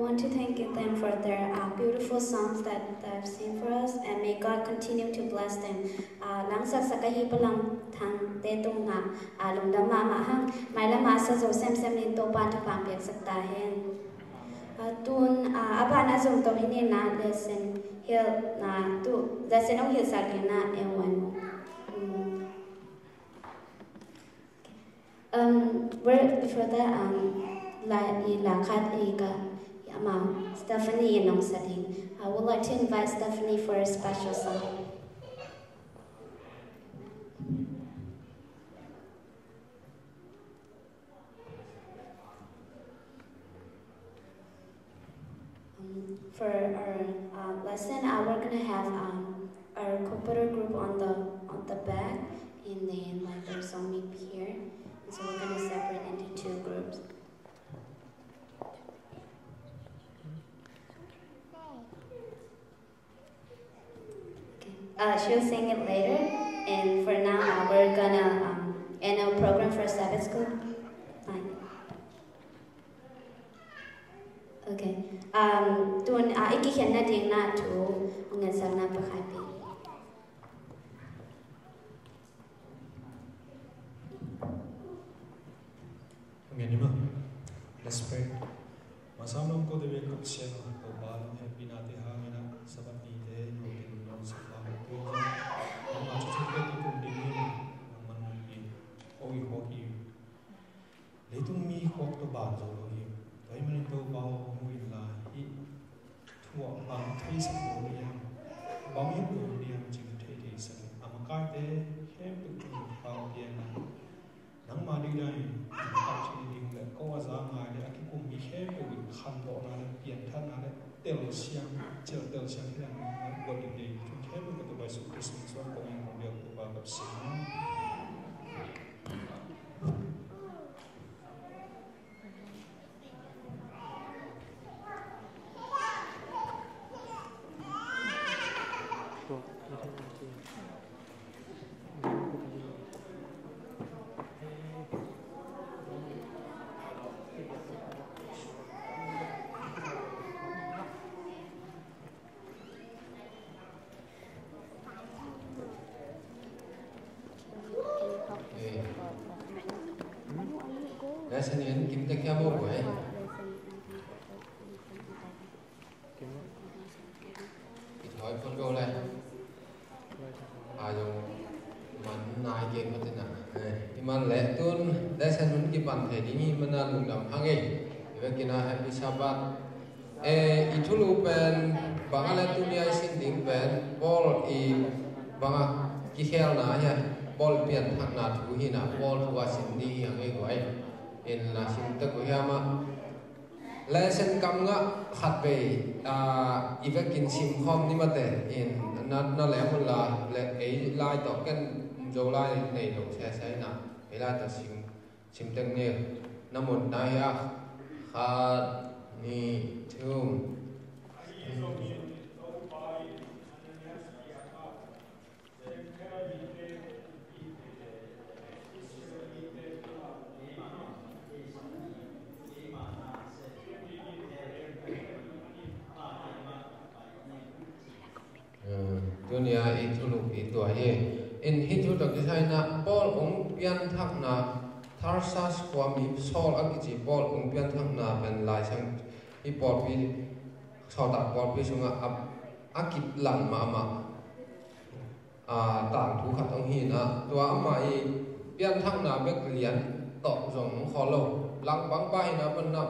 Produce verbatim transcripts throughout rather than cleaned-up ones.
want to thank them for their uh, beautiful songs that they've seen for us, and may God continue to bless them. Uh, langsaksak ahi Palang Thangte tungah uh, lungdam mahmah hang, mailam a sa zo semsem in Topa'n thupha piaksak ta hen. Uh, tun uh, a ban a zom to hi ni na lesson hilh uh, tu lesson ong hilhsak ding na e wan. Um, Um, well, before that, um, la, i la khat i ka, i ama, Stephanie in ong sa ding. I would like to invite Stephanie for a special song. Um, for our uh, lesson, uh, we're gonna have um, our computer group on the on the back, and then like there's only here, and so we're gonna separate into two groups. Okay. Uh, she'll sing it later, and for now, uh, we're gonna um, end our program for Sabbath school. Fine. Okay. Um, tun uh, i kikhenna ding na thu ong ngetsak na pakhai pi. Amen. Let's pray. Masa mah kote ve kap sian a, Topa nong hehpihna te hangin a, Sabbath nite nong kin nong sakha mah tu nong a thuthuk te kikum ding hi. Nangman nong pi ko i hawk hi. Leitung mi hawk tawh ban zo lo hi. Tua ahih manin Topa aw hong mu in la, hih thu ah bang theisak lo hiam, bang hilh lo hiam cih thei thei sak in, a makaite khempeuh tungah thupha piak in, nangma ding dan in a makaite ding le ko a za ngai le a kikum mi khempeuh in khanlawhna le piangthakna le telsiam, cial telsiam hi dan in guan ding dei. Thu khempeuh ka Topa Jesu Khrist min suang kong in hong biak Topa ka psin. Lesson in kim tek hiam aw boy? Ki thoi phot go le. A zong man nai gen maw tina. I man le tun lesson hun kipan thei ding hi mana lungdam hang ei. I vekin a happy Sabbath. E, i thulu pen bang a le tuni a i sin ding pen Paul i bang a kikhelna hi a, Paul pianthakna thu hi na, Paul thu a sin ding hi hang ei guai. In la sin tek uh hiam a. Lesson kam ngah khat vei, ah, i vekin sim khawm ni mate in na, na lem un la le ei lai tawh ken Zolai nei lo sesai na ei lai tawh sim, sim tek ni na mun na hi a khat ni thum. Tunia i thulupi tua hi. In hi thu tawh kisai na Paul ong pianthakna Tarsas khua mi Saul a kici Paul ong pianthakna pen Lai Siang i pawlpi, Sawltak pawlpi sungah a, a kilang mahmah, a, tangthu khat hong hi na, tua amah i pianthakna bek lian tawh zong hong khawl lo. Langpang pa hi na, man na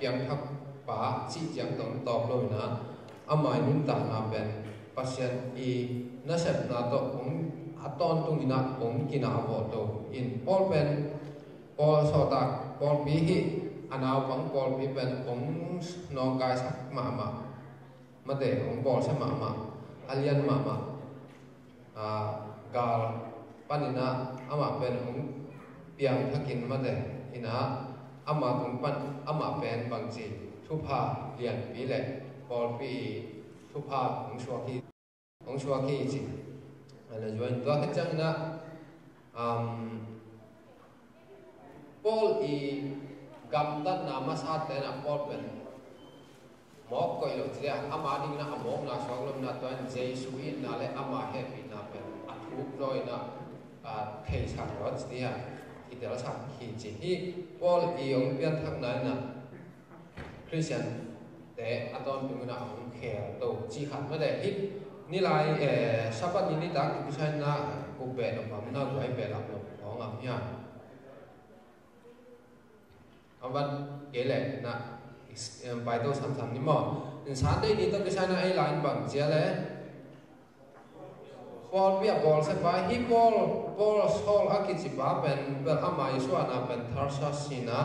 piangthak pa cih ciang tawh hong tawp lo hi na, amah i nuntakna pen Pasian i nasepna tawh hong a tawntung hi na, hong kina a vawt lo. In Paul pen Paul Sawltak pawlpi hi, a naupang pawlpi pen hong nawngkaisak mahmah, mate hong bawlsia mahmah, a lian mahmah. A, gal panin ah amah pen hong piangthakin mate in ah amah tung pan amah pen bangci thupha lianpi le pawlpi thupha hong suak hi. Hong suak hi ci. A le zuan tua khit ciangin ah, um, Paul i gamtatna masate in ah Paul pen mawk koih lo ci dia, ama dingin a mawkna suak lo in a, tua in Jesu itna le ama hehpihna pen a thuk zaw in a, a, theisak lo ci dia, i telsak hi ci hi. Paul i hong pianthakna in a Khristian te a tawntung in a hong khel to ci khat mah te hi. Nilai, eh, Sabbath ni nitak tawh kisai in a, kuk beh nop am, na guai behlap nop khawng am hiam? A vat kei leh na, em, pai to samsam ni maw. In Sunday ni tawh kisai in a ei lai in bang ci a leh, Paul pia Paul sepa hi. Paul, Paul Saul a kici pa pen, bel ama i suahna pen Tarsus hi in a,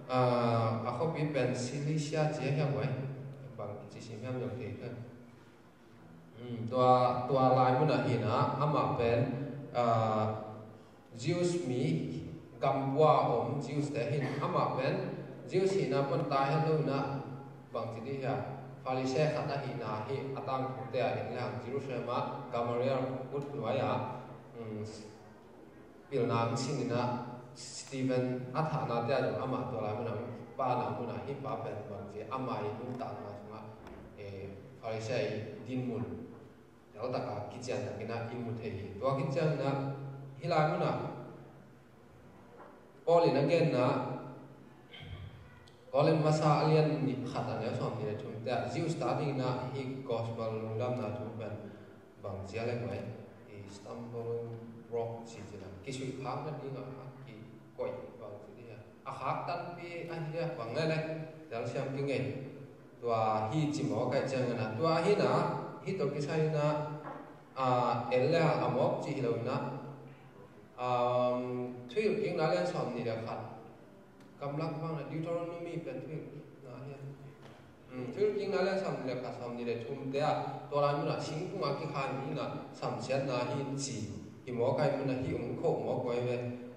ah, a khuapi pen Cilicia ci a hiam guai. Bang kici sim hiam zong thei kha. Hmm, tua, tua lai mun ah hi in a, amah pen, ah, Jews mi, gam pua om Jews te hi in, amah pen Jews hihna pan tai helo in a, bang ci dih hia, Pharisee khat ahihna hi a tangthu te ah en leng Jerusalem ah Gamaliel khut nuai ah, hmm, pilna hong sin in a, Stephen a thahna te ah zong amah tua lai mun ah, pana mun ah hih pa pen bang ci, ama i nuntakna sungah, eh, Pharisee i dinmun teltak a kician tak in a i mu thei hi. Tua khit ciangin a, hih lai mun ah Paul in a genna, Korin masa a lian nih khat a neu sawm nih le thum te ah, Jews te adingin a hih gospel lungdamna thu pen bang ci a leh guai, i stumbling block ci ci in a, kisuihkhakna dingin a kikoih bang ci dih a, a khak tanpi ahi a, bang leh leh telsiam kingei. Tua hi ci mawk ahih ciangin a, tua hi in a, hih tawh kisai in a, a, en leh a mawk cih hi lo in a, um, Thuhilhkikna lian sawm nih le khat, gamlak bang a Deuteronomy pen Thuhilhkikna hi a. Hmm, Thuhilhkikna lian sawm nih le khat, sawm nih le thum te ah, tua lai mun ah singkung ah kikhai mi in a samsiatna hi ci hi mawk ahih mun ah hih hong khoh mawk guai ve.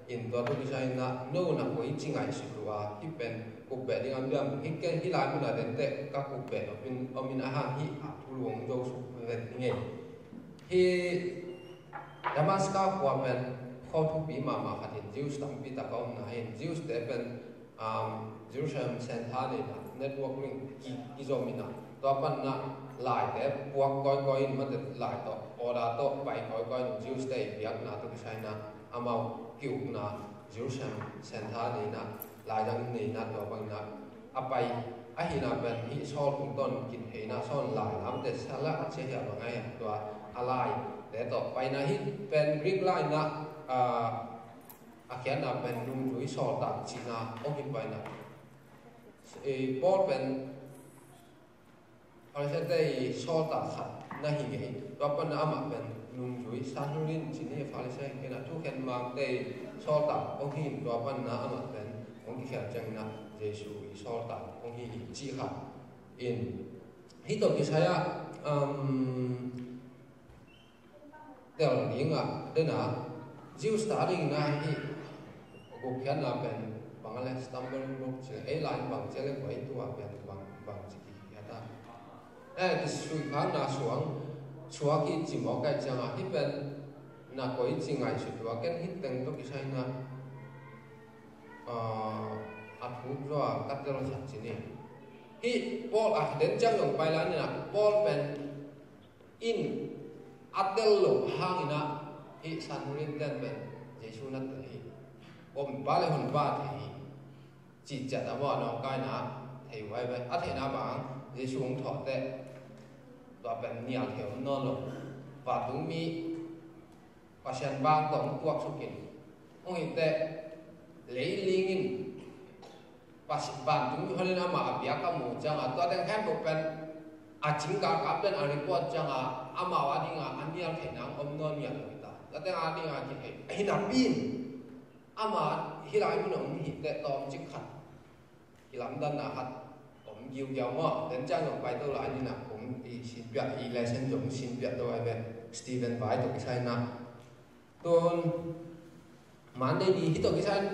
In tua tawh kisai in a, no na koi ci ngaihsut uh a, hih pen kuk beh ding am diam, hih ken hih lai mun ah dente ka kuk beh nop in om in a, hang hih a thulu hong zo suk ve hi ngei. Hih Damaska khua pen khua thupi mahmah khat in, Jews tampi tak a omna hi in, Jews te pen, um, Jerusalem center nei in a, network link ki, kizom in a, tua pan in a laite puak kawikawi in, mate lai tawh, order tawh pai kawikawi in, Jews te i biakna tawh kisai in a, amau ki-ukna Jerusalem center nei in a, laidang nei in a, tua bang in a, a pai ahihna pen hih Saul tungtawn kithei in a, Saul lai lamte sala a cia hi a, bang a hi a, tua a laite tawh paina hi. Pen Greek lai in a, ah, a khiatna pen nungzui sawltak cihna hong hi pai in a, eh, Paul pen Pharisee te i sawltak khat na hi ngei. Tua pan in a amah pen nungzui, Sanhedrin ci ni, Pharisee hi kei in a, thukhen mangte i sawltak hong hi in, tua pan in a amah pen hong kikhial ciangin a Jesu i sawltak hong hi hi cih khat in. Hih tawh kisai ah, um, tel ding a, den a, Jews te adingin a hih gupkhiatna pen bang a leh stumbling block ci, ei lai bang ci a leh guai, tua pen bang, bang ci kikhiat a. Eh, kisuihkhakna suang, suak hi ci mawk ahih ciangin a, hih pen na koi ci ngaihsut uh a, ken hih teng tawh kisai in a, ah, a thuk zaw a ka tel khat ci ni. Hih Paul a den ciang zong pai lai in a, Paul pen in a tel loh hangin a, hih Sanhedrin ten pen Jesu na tel hi. Pawlpi pa le hun pa thei hi. Cih ciat a maw, nawngkaina thei huai ve. A theihna bang, Jesu hong thawh teh, tua pen nial thei om nawn lo. Vantungmi Pasian bang tawh hong tuaksuk in, hong hi teh, leiling in Pasian, vantungmi hon in amah a biak a muh ciangin, tua teng khempeuh pen a cingkal kap ten a report ciangin, amau adingin a nial theihna hong om nawn ngiat lo hi ta. Tua teng adingin a kithei hi napi in, amah hih lai mun ah hong hih teh tawmcik khat, kilamdanna khat om giugiau maw. Den ciang zong pai to lai ni in a, kong i sinpiak, i lesson zong sinpiak to ai ve. Stephen vai tawh kisai in a, tun Monday ni hih tawh kisai in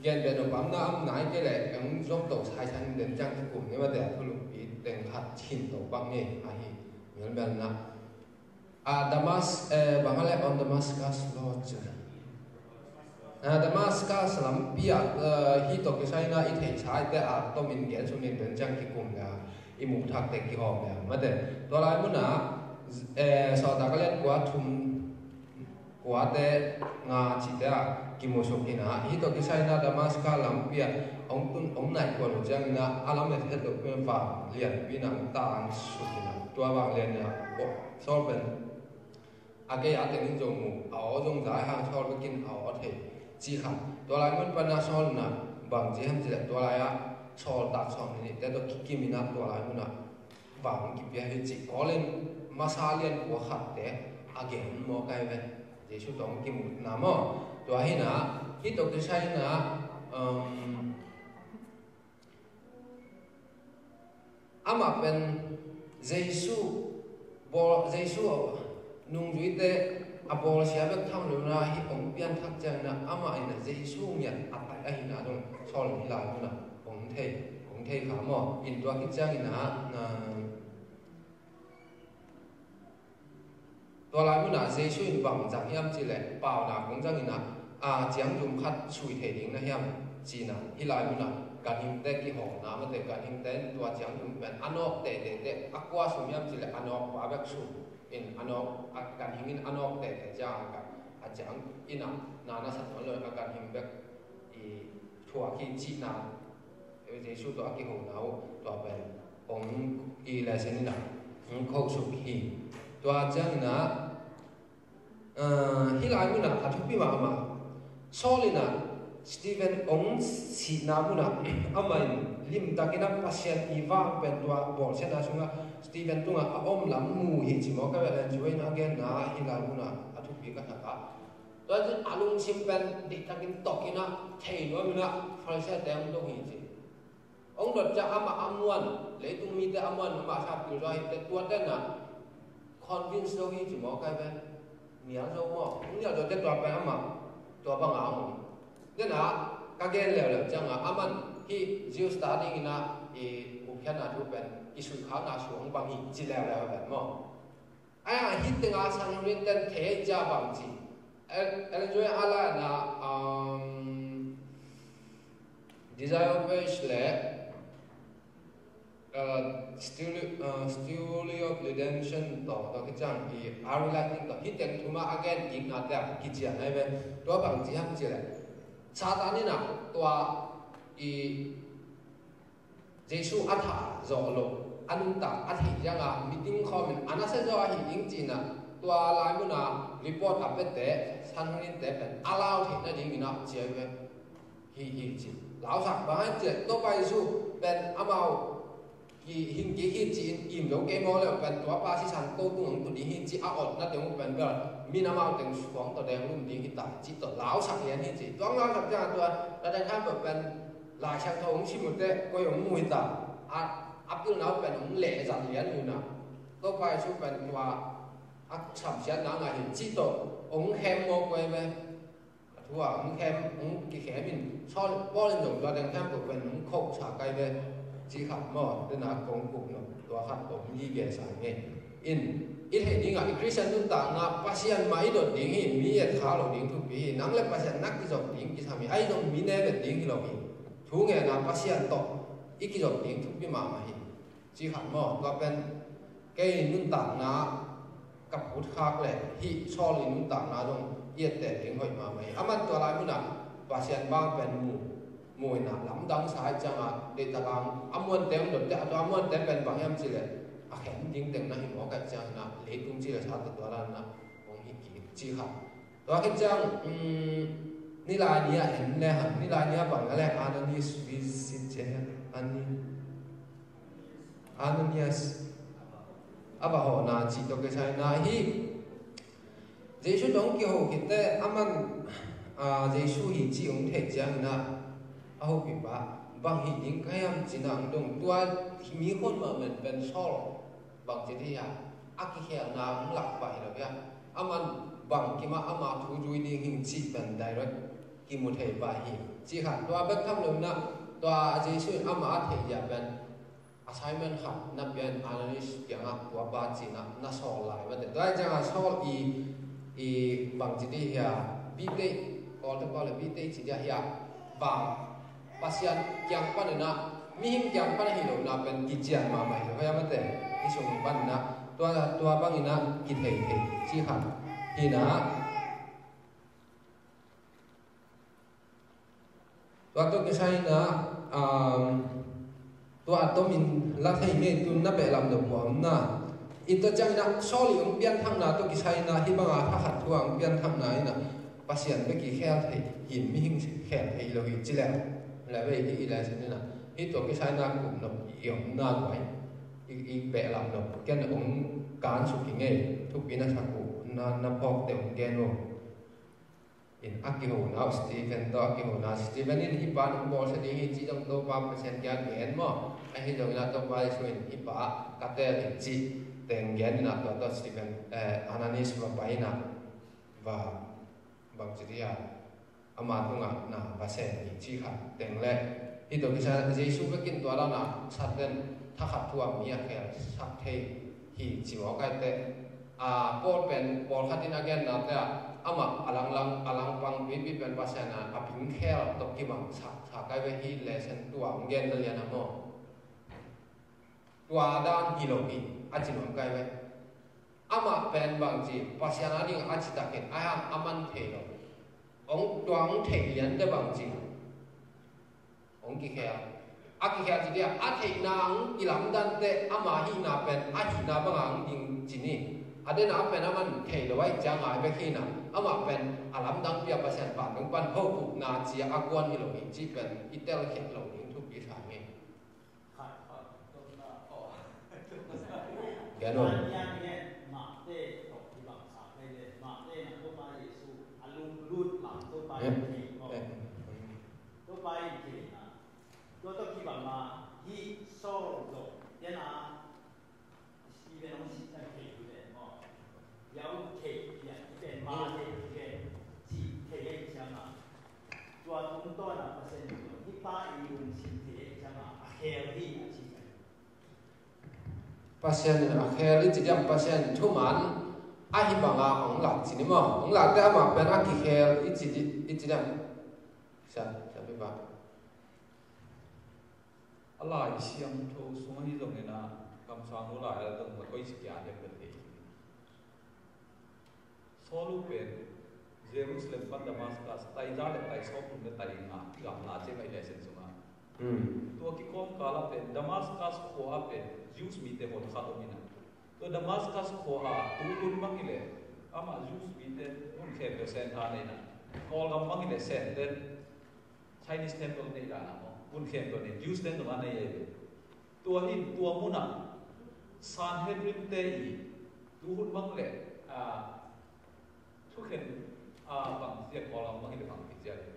gen beh nop am na, am nai kei leh eng zom to sai san, den ciang kikum ni mate, a thulumpi teng khat cin to bang ni ahi. Mialmial in a, a, Damas, eh, bang a leh, on Damascus Road ci. A, Damascus lampi ah, eh, hih tawh kisai in a i theihsa i te a tomin gen suk ni, den ciang kikum le a, i muh thakte kihawm leh mate. Tua lai munah, eh, Sawltak a lian kua, thum, kuate, nga cihte ah kimusuk hi-in ah, hih tawh kisai-in ah Damaska lampi ah hong tun, hong naih kuan uh ciangin ah, a lamet het loh pen vanglianpi in ah hong tangsuk hi-in ah, tua vanglian in ah, Saul pen a gei a tengin zong mu, a aw zong za hang, Saul bekin a aw thei, ci kha. Tua lai mun pan ah Saul in ah bang ci hiam cih leh, tua lai-ah sawltak sawmnih nihte tawh kikim in ah tua lai munah vang kipia hi cih Paul in masa lian kua khatte a gen mawk ahi ve. Jesu tawh hong kimutna maw? Tua hi-in ah, hih tawh kisai-in ah, um, amah pen Jesu bawl, Jesu nungzuite a bawlsia bek tham lo-in ah, hih hong pianthak ciangin ah amah in ah Jesu ngiat a taih ahihna zong Saul in hih lai munah hong thei, hong thei kha maw? In tua khit ciangin ah, na, tua lai munah Jesu in bang zang hiam cih leh, paunak hong zang in ah, a, ciangzum khat sui thei ding na hiam, ci-in ah, hih lai munah ganhingte kihawmna mate, ganhingte in tua ciangzum pen a nawk teitei teh, a kua sum hiam cih leh a nawkpa bek sum in, a nawk, a ganhing in a nawk teitei ciang a, a ciang in ah na na sa tuan lo, a ganhing bek i thuak hi cihna, Jesu tawh a kihona uh tua pen hong, i lesson in ah hong khosuk hi. Tua ciangin ah, ah, hih lai munah a thupi mahmah. Saul in ah Stephen hong sihna munah amah in limtakin ah Pasian i vang pen tua bawlsiatna sungah Stephen tungah a om lam mu hi ci mawk ahi ve. Ellen G. White in a genna hih lai munah a thupi ka sa a. Tua ciang a lungsim pen diktakin tokin ah thei nuamin ah Pharisee-te hong dong hi ci. Hong dot ciang amah a muan, leitung mite a muan, amah sa pil zaw hi teh, tuate in ah convince zo hi ci mawk ahi ve. Nial zo maw? Hong nial zo teh tua pen amah tua bang a hong. Tua in ah ka gen leuleu ciang ah, aman hih Jews-te adingin ah i gupkhiatna thu pen i suihkhakna suang bang hi ci leuleu pen maw? Ahi hang hih teng ah Sanhedrin-ten thei cia bang ci. El-, Ellen G. White a laina, um, Desire of Ages le, uh, Story, uh, Story of Redemption tawh, tawh kician i R. White tawh, hih teng thum ah a gen diknate ah kician ahi ve. Tua bang ci hiam cih leh, Satan in ah tua i Jesu a thah zawh loh, a nuntak a theih ciangin, meeting khawmin a nasia zaw ahi ding ci-in ah, tua lai munah report a piate, Sanhedrin-te pen a lau theih nadingin ah ci ahi ve. Hi, hi ci. Lausak bang hiam cih leh, Topa Jesu pen amau hi, hing kik hi ci-in im zo kei mawk leh pen, tua pa sisan ko tung hong tu ding hi ci a otna teng uh pen bel, min amau teng suang tawh deng lum ding hi ta ci tawh lausak lian hi ci. Tua hong lausak ciangin tua, tua teng khan pen, Lai Siangtho hong sim uh teh koi hong mu hi ta. A, a pilna uh pen hong lehzat lian uh hi-in ah, Topa Jesu pen tua a samsiatna ngah hi ci tawh hong khem mawk uh ahi ve. A thu ah hong khem, hong kikhem in, Saul, Paul in zong tua teng khempeuh pen hong khosa kei ve. Ci khat maw, tua in ah kong kuk nop, tua khat kong hi ve sa ngei. In, i theih dingah i Khristian nuntakna Pasian mah i dot ding hi, mi et kha lo ding thupi hi. Nang le Pasian na kizop ding kisam hi, ahi zong mi ne vet ding hi lo hi. Thu ngen a Pasian tawh i kizop ding thupi mahmah hi. Ci khat maw, tua pen kei nuntakna ka phut khak leh hih Saul i nuntakna zong i etteh ding hoih mahmah hi. Aman tua lai munah Pasian vang pen mu, mu in ah lamdang sa ahih ciangin, deihtak a muante hong dot teh, a tua muante pen bang hiam cih leh a khem ding teng na hi mawk ahih ciangin ah, leitung ci le sa tawh tua dan in ah hong hi kik ci kha. Tua khit ciang, um, nilai ni a en le hang, nilai ni a bang a le Ananias visit ciang, Ani-, Ananias a va hawhna cih tawh kisai in ah, hih Jesu tawh hong kiho khit teh, aman, ah, Jesu hi cih hong theih ciangin ah, a hopihpa, bang hih ding ka hiam ci-in ah hong dong, tua mi khuan mahmah pen Saul bangci dih hiam, a kikhelna hong lak pah hi lo hiam, aman bangkim ah ama thu zui ding hi cih pen direct kimu thei pah hi. Ci khat, tua bek tham lo in ah, tua Jesu in amah a theih zia pen assignment khat na pia in, Ananias kiangah tua pa ci-in ah na sawl lai mate. Tua ahih ciangin Saul i, i bangci dih hiam, bite, Kawlte pau le bite ci dih hiam, bang Pasian kiang panin ah Mihing kiang pan ahi lo na pen kician mahmah hi lo, hei, amate. I sung pan na tua, tua bangin a kithei thei ci khat hi na. Tua tawh kisai na, um, tua a tomin la thei ngei tu na beh lam lo muam na. I tua ciang na Saul i hong pianthakna tawh kisai na hih banga thakhat thu a hong pianthakna in a Pasian bek i khel thei hi, mihing khel thei lo hi ci leh. La vei hi i lesson in a hih tua kisai na kum nop i omna guai i, i beh lam lo. Ken hong kan suk i ngei thupi na sak uh na, na phawk te hong gen uh. In a kihona uh Stephen tawh a kihona, Stephen in hih pa nong bawlsia ding hi ci zong Topa Pasian kiang gen maw? Ahi zongin a Topa Jesu in hih pa ka teel hi ci teng gen in a tua tawh Stephen, eh, Ananias va pai in a va bangci dia ama tungah na va sem hi ci khat teng le. Hih tawh kisai Jesu bekin tua dana Satan thakhat thu a mi a khel sak thei hi ci mawk ai teh. A, Paul pen, Paul khat in a genna te ah, amah a langlang, a langpang pipi pen Pasian a, a bingkhel tawh kibang sak, sak ai ve hi lesson tua hong gen na lian a maw. Tua dan hi lo hi, a ci nuam kai ve. Amah pen bangci, Pasian a ding a ci takin, a hang a man thei lo. Hong tua hong thei lian te bangci. Hong kikhel. A kikhel ci dia, a theihna hong kilamdan te, ama hihna pen, a hihna banga hong ding ci ni. A dena pen a man thei lo ai cianga bek hina. Amah pen, a lamdang pia Pasian pan, nung pan hopukna cia a guan hi lo hi ci pen, i telkhiat lo ding thupi sa nge. Gen un. Yep. Yep. Tua tawh kibang a hih Saul zong, ken a Stephen hong sihna thei hi ven maw? Yau thei pian hi ven, ma thei hi ven, cih thei ei ciang a. Tua tungtawn a Pasian in hih pa i lungsim thei ei ciang a, a khel hi a ci ven. Pasian in a khel i ci diam, Pasian in thuman ahi banga hong lak ci ni maw? Hong lak te amah pen a kikhel i ci di, i ci diam. Sa, sa pi ba. A Lai Siangtho sung ahi zongin a kamsang nu lai a zong koi ci kia diam bel thei. Saul pen Jerusalem pan Damascus tai za le tai sawm thum le tai nga kigamla ciang a i lesson sungah. Hmm. Tua kikawm kala pen Damascus khua ah pen Jews mite hon khat om in a. Tua Damascus khua ah tu hun bang hi le amah Jews mite hun khempeuh center nei in a. Kawlgam bang hi le center Chinese temple nei dan a maw. Hun khempeuh nei, Jews te zong a nei ei ve. Tua hi, tua munah Sanhedrin te i tu hun bang le, ah, thukhen, ah, bang zia Kawlgam bang hi le bang hi zia le.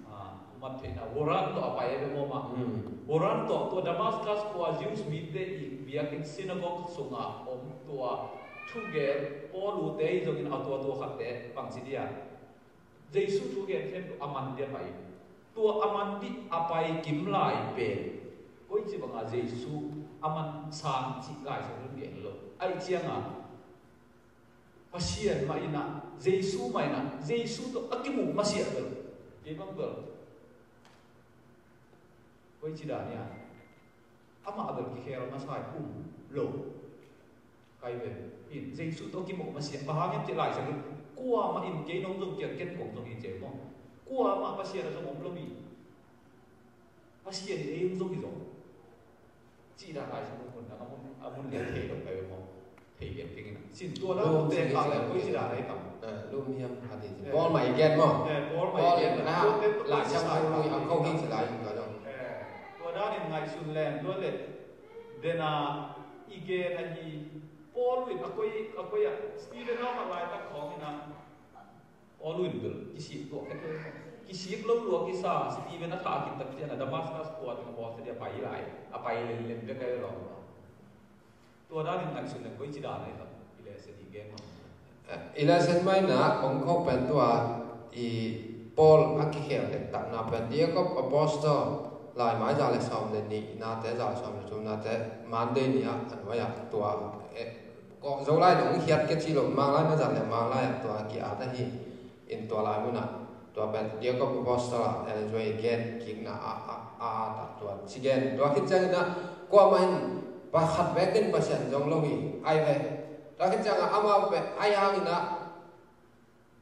Ah, mat theihna, Warrant tawh a pai ei ve maw mah. Hmm. Warrant tawh tua Damascus khua Jews mite i biakinn synagogue sungah om tua thugel Paul ute i zongin a tua tua khatte bang ci dia. Jesu thu gen khempeuh a man dih a pai. Tua a man dih a pai kim lai pen koi ci banga Jesu a man sang cih Lai Siangtho in gen lo. Aih cianga Pasian mah in a, Jesu mah in a, Jesu tawh a kimuh masiah bel, kei bang bel koi ci dan ia. Amah bel kikhel masa i um lo. Kai ve. In Jesu tawh kimuh masiah, bang hang hiam cih Lai Siangtho in, kuamah in kei nong zong kei ken kong zong hi ci maw. Kuamah Pasian a zong om lo hi. Pasian in ei hong zong hi zong. Cih dan Lai Siangtho mun dang a mun, a mun lian thei lo kai ve maw. Thei lian keng in a. Sin tua dan te kha le koi ci dan ai tam. Eh, lum hiam kha ti ci. Eh. Paul mah i gen maw. Eh, Paul mah i gen. Paul in a, Lai Siangtho lui a kho hi ci lai in ka zong. Eh, tua dan in ngaihsun leng, tua le. Dena i gen ahi Paul in a koi, a koi a Stephen a kha laitak khawng in a. Paul in bel kisik tuak khe. Kisik lo lua kisa Stephen a kha a kit tak ciang a Damascus khua teng a bawl ciang a pai lai. A pai lem lem bek a lo. Tua dan in ngaihsun leng koi ci dan ai lo. I lesson i gen maw. I lesson mai na kong khawk pen tua i Paul a kikhel dektakna pen The Acts of Apostle lai mai za le sawm le nih nate, za le sawm le thum nate, Monday ni ah a nuai ah tua, eh, ko Zolai dong khiat ke ci lo, Manglai na zat le Manglai ah tua ki-at ahi in tua lai mun ah Tua pen Jacob Apostol ah, eh, Ellen White gen kikna a, a, a, tak tua ci gen. Tua khit ciangin ah, kuamah in pakhat bekin Pasian zong lo hi, ai ve. Tua khit ciangin ah, amah pen, ai hangin ah,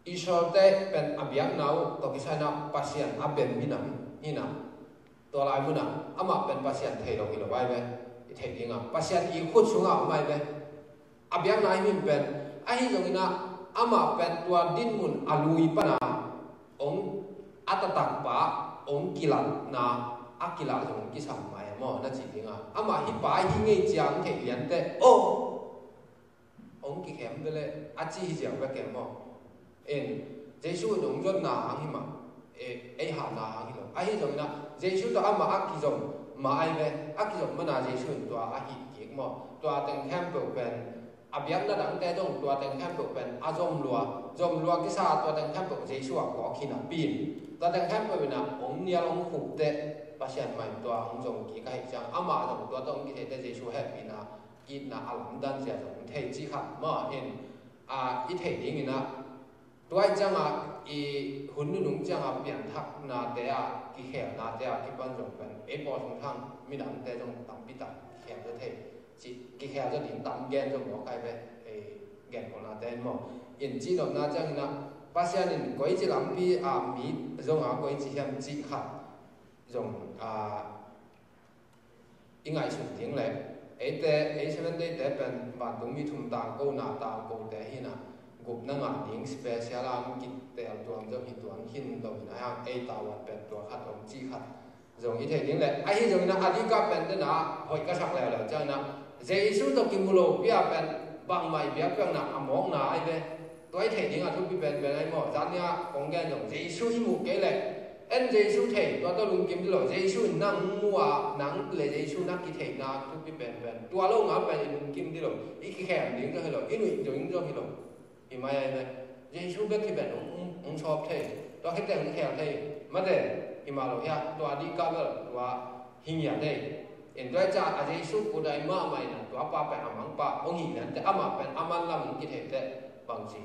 Israelte pen a biakna uh tawh kisai in ah Pasian a bem minam hi in ah. Tua lai mun ah, amah pen Pasian thei lo hi lo ai ve. I theih ding ah, Pasian i khut sungah om ai ve. A biakna i min pen, ahi zongin ah, amah pen tua dinmun a lui pan a ong a taktak pa ong kilatna, a kilat zong kisam mai maw, na ci ding ah. Amah hih pa hi ngei ciang thei lian teh, oh, ong kikhem ve leh, a ci hi ziau ve kei maw. En, Jesu in ong zonna hang hi mah, e, ei hatna hang hi lo. Ahi zongin ah, Jesu tawh amah a kizom mah ai ve, a kizom man a Jesu in tua a hih kik maw. Tua teng khempeuh pen, a biakna dangte zong tua teng khempeuh pen a zom lua, zom lua kisa tua teng khempeuh Jesu a kawk hi napi in, tua teng khempeuh in ah ong nial ong khup teh, Pasian mah in tua ong zom kik ahih ciang, amah zong tua tawh ong kithei teh Jesu hehpihna, itna a lamdang zia zong thei cih khat maw. En, a, i theih dingin ah, tua ahih ciangin i hun nunung ciangin pianthaknate ah, kikhelnate ah kipan zong pen, ei pawl thangthang midangte zong tampi tak kikhel zaw thei, ci, kikhel zaw ding tam gen zong mawk ai ve, ei genkholhnate in maw. In cihnopna ciangin ah, Pasian in koici lampi a mi zong a koici hiam cih khat zong, a, i ngaihsut ding leh, eite, ei Seventh Day-te pen vantungmi thum tangkona tangkote hi in ah, gupna ngah ding special a ong kitel tuam zong hi tuan khin lo in ah, hang ei tavuan pen tua khat om cih khat zong i theih ding leh, ahi zongin ah a dikah pen den ah hoih ka sak leuleu ciangin ah, Jesu tawh kimu lopi a pen bangmah i biakpiakna a mawkna ai ve. Tua i theih ding a thupi penpen ai maw. Zan ni a kong gen zong, Jesu i muh kei leh, en Jesu thei, tua tawh lungkim dih lo. Jesu in nang mu a, nang le Jesu na kitheihna thupi penpen. Tua lo nga pen i lungkim dih lo. I kikhem ding zong hi lo. I nuih ding zong hi lo. Hi mai ai ve. Jesu bek hi pen ong, ong, ong sawp thei. Tua khit teh ong khel thei. Mate, hi mah lo hia. Tua dih ka bel, tua hi ngiat thei. En tua ciang a Jesu kut a i mahmah in ah, tua pa pen a mangpa ong hih lian teh, amah pen a manlam ong kithei teh, bangci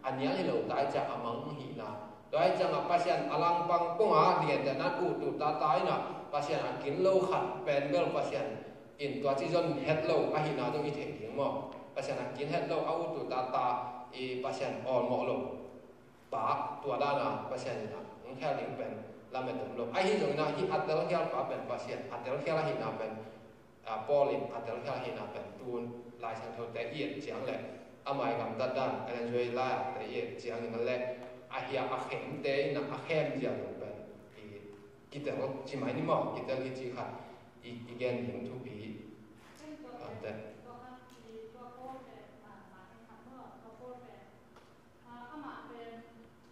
a nial hi lo ta ciang a mang ong hihna. Tua ciang a Pasian a langpang pong a, lian teh nan uh tu ta ta in ah, Pasian a kin lo khat pen bel Pasian in tua ci zon het lo ahihna zong i thei ding maw. Pasian a kin het lo, a uh tu ta ta, i Pasian awlmawh lo pa, tua dan a Pasian in ah ong khel ding pen lamet om lo. Ahi zongin ah hih a telkhial pa pen Pasian a telkhial ahihna pen, a, Paul in a telkhial ahihna pen tun Lai Siangthote i et ciang leh, a mai gamtat dan, Ellen White lai-ahte i et ciangin a leh, a hia a khemte in ah a khem zia lo pen i kitel ci mai ni maw, kitel hi cih khat i, i gen ding thupi. Ante. Ah, amah pen,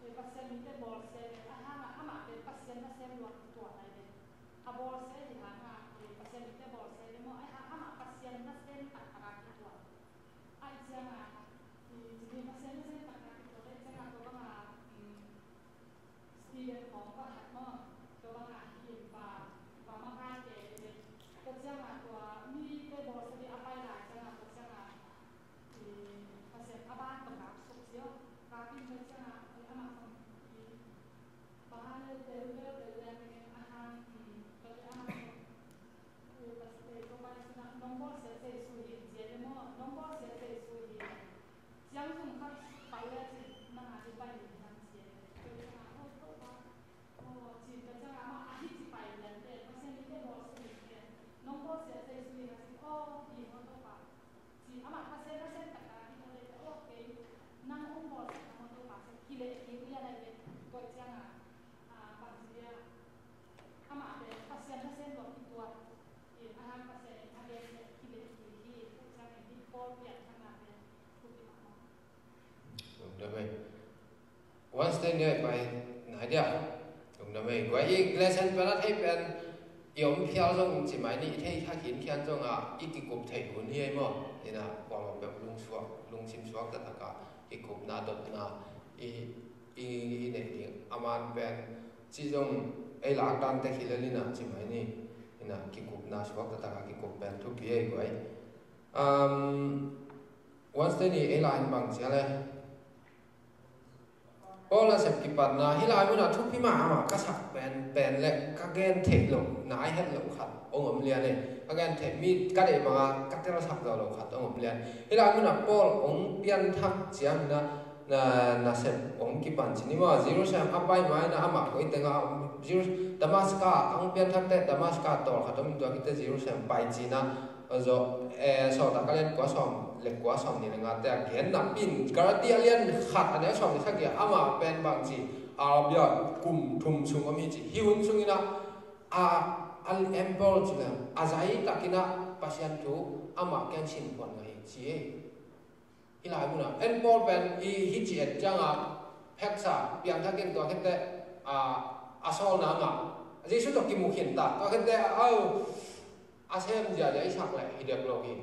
eh, Pasian mite bawlsia le, a hangah amah pen Pasian nasem lua kituat ai ve. A bawlsia hi hangah, eh, Pasian mite bawlsia le maw, a hang amah Pasian nasem taktak a kituat. Ai ciangah, eh, cimi Pasian nasem taktak a kituat ai ciangah tua bangah, mm, Stephen khawng va khat maw, tua bangah hi in va, va makaite hi ve. Tua ciangah tua mite bawlsia le a pai lai ciangah tua ciangah, Pasian a ban tawh kap suk cio. Kap in tua ciangah, amah zong, bang hang le tel vel tel lian dingin a hang, tua ciangah amah zong, Pasian tua pai sunah nong bawlsia Jesu hi in cia le maw, nong bawlsia Jesu hi in. Ciang sung khat pai le cin nang a hi pai hi hang cia le. Tua ciangah, oh, Topa, oh, cin tua ciangah amah a hi ci pai lian te, Pasian mite bawlsia hi te, nong bawlsia Jesu hi hang cin, oh, hi maw Topa. Ci amah Pasian nasem taktak a kituat le, aw kei nang hong bawlsak na maw Topa ci a kilehkik lian ai ve. Tua ciangah, ah, bangci dia, amah pen Pasian nasem lua kituat in a hang Pasian in a gen leh kilehkik hi. Tua ciangin hih Paul pianthakna pen thupi mahmah. Wednesday ni a pai nai dia. Lungdam ei. Kua i lesson pen a thei pen i om phial zong ci mai ni, i thei kha khin khian zong a i kikup thei hun hi ei maw. Ina kuamah peuh lungsuak, lungsim suak taktak a kikupna dotna i, i, i nei ding. A man pen ci zong ei lak dan te hi le lina ci mai ni. Ina kikupna suak taktak a kikup pen thupi ei guai. Um, Wednesday ni ei la in bang cia le. Paul nasep kipatna, hih lai munah thupi mahmah ka sak pen, pen le ka gen theih loh, nai het loh khat hong om lian e. Ka gen theih mi ka deih banga ka telsak zo loh khat hong om lian. Hih lai munah Paul hong pianthak ciangin ah, na, nasep hong kipan ci ni maw. Jerusalem a pai ma-in ah amah koi tengah, Jerus-, Damascus hong pianthak teh Damascus tawlkhat om in tua khit teh Jerusalem pai ci-in ah, a zo, eh, Sawltak a lian kua sawm le kua, sawm nih le ngate a gen napi-in, Galati a lian khat a neu sawm le sagih ah amah pen bang ci, Arabia kum thum sung om hi ci. Hih hun sungin ah, a, a Emperor ci leng a zai takin ah Pasian thu amah kiang sinphuan ngah hi ci e. Hih lai munah Emperor pen i hih ci et ciangah pheksa piangthak in tua khit teh, a, a sawlna ngah, Jesu tawh kimu khin ta, tua khit teh, au, a sem ziazia i sak leh hi dek lo hi.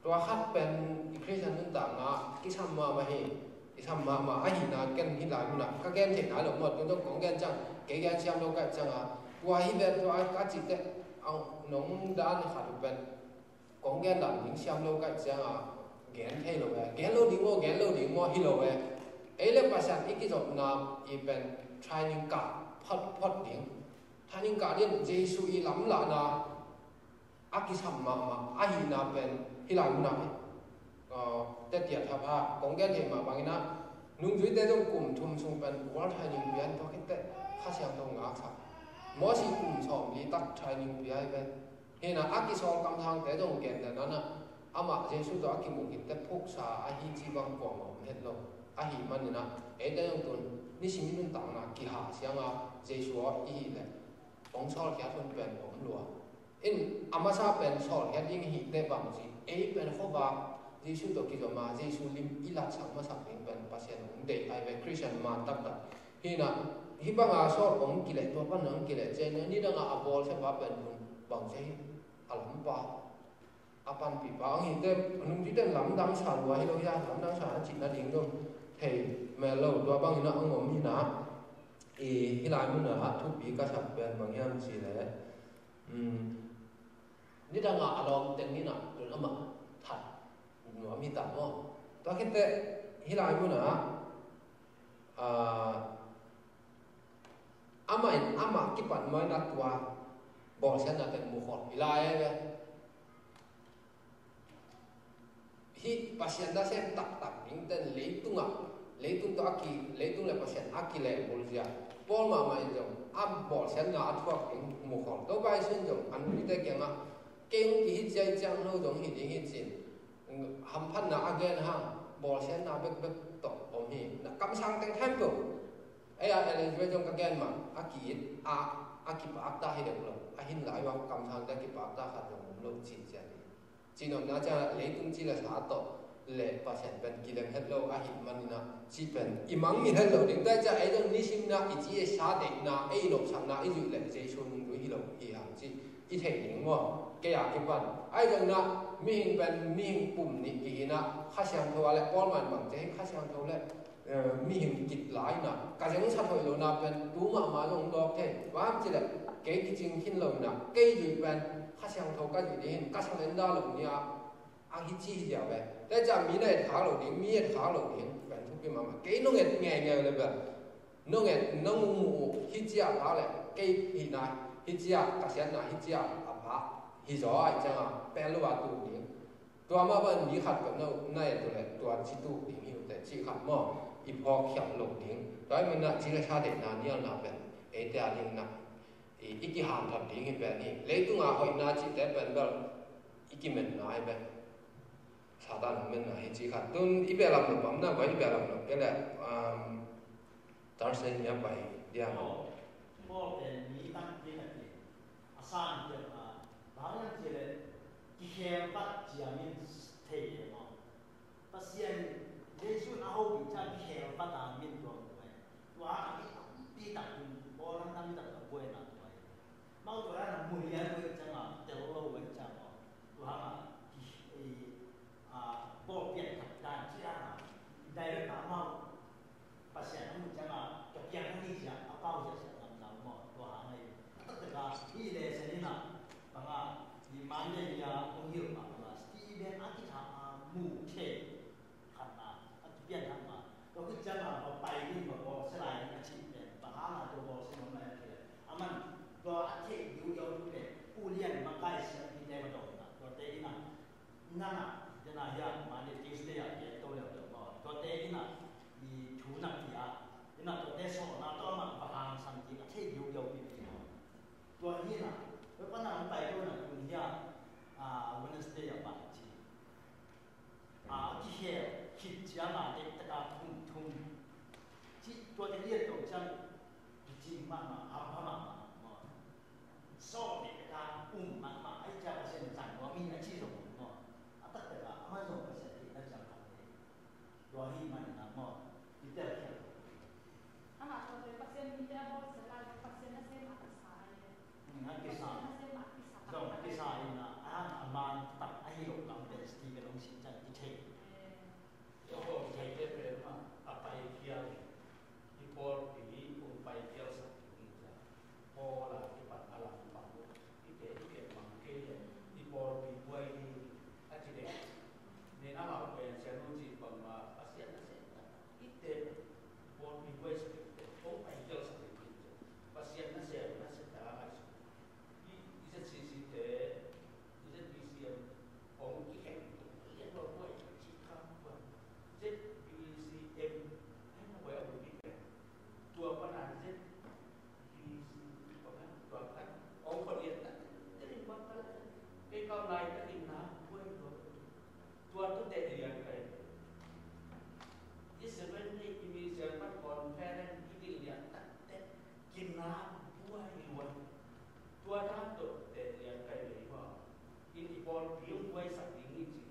Tua khat pen i Khristian nuntakna kisam mahmah hi. Kisam mahmah ahihna ken hih lai munah ka gen theih nai lo maw, tu zong kong gen ciang kei gen siam lo ka hih ciangah, tua hi ve, tua ka cih teh, au, nong dan khat uh pen kong gen dan ding siam lo ka hih ciangah, gen thei lo ve, gen lo ding maw, gen lo ding maw, hi lo ve. Ei le Pasian i kizopna i pen training kah phot phot ding. Training kah ding, Jesu i lamlahna a kisam mahmah ahihna pen hih lai munah hi. Aa, tetiat thapha kong gen thei mah bangin ah, nungzuite zong kum thum sung pen world training pia in, tua khit teh Kha Siangtho ngaksak. Moses kum sawmli tak training pia hi pen. Hi-in ah a kisawl kamsangte zong gen dan ah, amah Jesu tawh a kimu khit teh phuksa ahi cih bang kuamah om het lo. Ahih manin ah eite zong tun nisim i nuntakna kihah siangah Jesu aw i hih leh hong sawlkhiat hun pen om lua. In a masa pen sawlkhiat ding hi teh bang ci, ei pen khuavak Jesu tawh kizom a, Jesu lim i latsak masak ding pen Pasian hong deih ahi ve, Khristian man taktak. Hi-in ah hih banga sawl hong kileh, tua pan hong kileh ciang nidangah a bawlsia pa pen hun bang ci hi, a lampa, a panpipa hong hi teh, a nungzuite in lamdang sa lua hi lo hi a, lamdang sa a cihna ding zong thei mel lo, tua bangin ah hong om hi-in ah, i hih lai munah thupi ka sak pen bang hiam cih leh, um, nidangah a lawm teng in ah tun amah that nuam hi ta maw. Tua khit teh hih lai munah, ah, amah in amah kipat ma-in ah tua bawlsiatna teng mu khol hi lai e ve. Hih Pasian nasem taktak dingte in leitungah, leitung tawh a ki, leitung le Pasian a kilehbulh zia, Paul mahmah in zong a bawlsiatna a thuak ding mu khol. Topa Jesu in zong a nungzuite kiangah, kei hong kihih ciang no zong hih ding hi ci-in hamphatna a gen hang, bawlsiatna bekbek tawh om hi. Na kamsang teng khempeuh, ei a Ellen White zong ka gen mah, a ki-it a, a kipakta hi deuh lo, a hin lai uh a kamsangte a kipakta khat zong om lo ci ciat hi. Cihnopna ciangah leitung ci le sa tawh le Pasian pen kilem het lo ahih manin ah, cih pen i mangngilh het lo ding. Tua hi ciah ei zong nisim in ah i ci i sa deihna, ei i nopsakna i zuih leh Jesu nungzui hi lo hi hang cih i theih ding maw. Kei a kipan ahi zongin ah mihing pen mihing pum nih kihi-in ah, Kha Siangtho a le, Paul mah in bang ci hi, Kha Siangtho le, eh, mihing kit lai-in ah ka zengsa hoih lohna pen tu mahmah zong hong dawk thei. Bang hang hiam cih leh kei kicing khin lo-in ah, kei zuih pen Kha Siangtho ka zuih ding hi-in ka surrender lo ni-a, a hi ci hi ziau ve. Tua hi ciah mi na etkhak lo ding, mi etkhak lo ding pen thupi mahmah. Kei nong et ngeingei le bel, nong et, nong muh uh hi ciah khak leh kei hihna hi ciah, ka siatna hi ciah a pha hi zaw ahih ciangah pel lo a tuk ding. Tua mah bang mi khat peuh na, na et uh leh tua ci tuk ding hi uh teh cih khat maw, i phawkkhialh loh ding. Tua ahih manin ah ci le sa deihna nialna pen eite a dingin ah i, i kihanthawn ding hi pen hi. Leitung a hoihna cihte pen bel i kimenna hi pen, Satan hong menna hi cih khat. Tun i behlap nop bang na, koi i behlap nop kei leh, um, Thursday ni a pai dia. Paul, Paul pen mi tampi khat hi. A san hi a, bang hang hiam cih leh kikhelpat ciangin thei hi maw. Pasian, Jesu in a hopih ciang kikhelpat a min tuang tua hi. Tua hang a mi tampi tak in, Paul hang tampi tak a buaina tua hi. Amau tua hang a mu lian uh ciang a, tel lo uh ciang a, tua hang a ki, eh, ah, Paul pianthak dan ci hang a, direct a amau Pasian a muh ciang a, ka piang a ni cia, a pau cia sia lam lam maw, tua hang a hi. A taktak a, i lesson in a, bang a, i Monday ni a, kong hilh mah bang a, Stephen a kitha a mu thei khatna, a kipian khatna. Tua khit ciang a, va pai ding va bawl Nana, dena hian, Monday, Tuesday ah gen to leuleu maw. Tuate ina i thu na pia, ina tuate sawhna tawh amah va hangsan ding a thei liuliau pipi maw. Tua hi ina, tua pana hong pai to ina tun hian, a, Wednesday ah pai ci. A, a kikhel khit cianga dek taka kum thum. Ci, tuate liat to ciang, kicing mahmah, hampha mahmah maw. Sawh dek taka um mahmah, ai cia Pasian na cang maw, mi a ci zong maw. A taktak a, amah zong Pasian theihna ciang khang thei. Tua hi mah ina maw, i telkhial. Amah tawh tua Pasian mite a bawl sia lai, Pasian nasem a kisa ai. Hmm, a kisa. Pasian nasem a kisa. Zong a kisa ina, a, a man tak ahi lo lam pen Stephen hong sin ciang kithei. Eh. Zong kithei te pen mah, a paikhial. I pawlpi hong paikhialsak ding hi ciang. Paul a kipan a lam pang uh. I te i pen mang kei leh i pawlpi buai ding a ci dek. Nen amah pen sian uh ci bangmah Pasian nasem tak. I te pawlpi buai sak i te hong paikhialsak ding hi ciang. Pasian nasem, nasem tak a ngaihsun. I, i Z C C te, i Z B C M, hong kikhen tuk, i en lo buai, ci kha buai. Z B C M, en lo buai, a bul kikhen. Tua pana Z B C M, tua kan, hong khot lian tak, te rin buat tak, kei kau lai tak in na, buai lo. Tua tu te lian kai. I seven day i mi sian mat conference i ding lian tak te, kina buai luai. Tua dan tawh teh lian kai vei maw. In i pawlpi hong buaisak ding hi ci.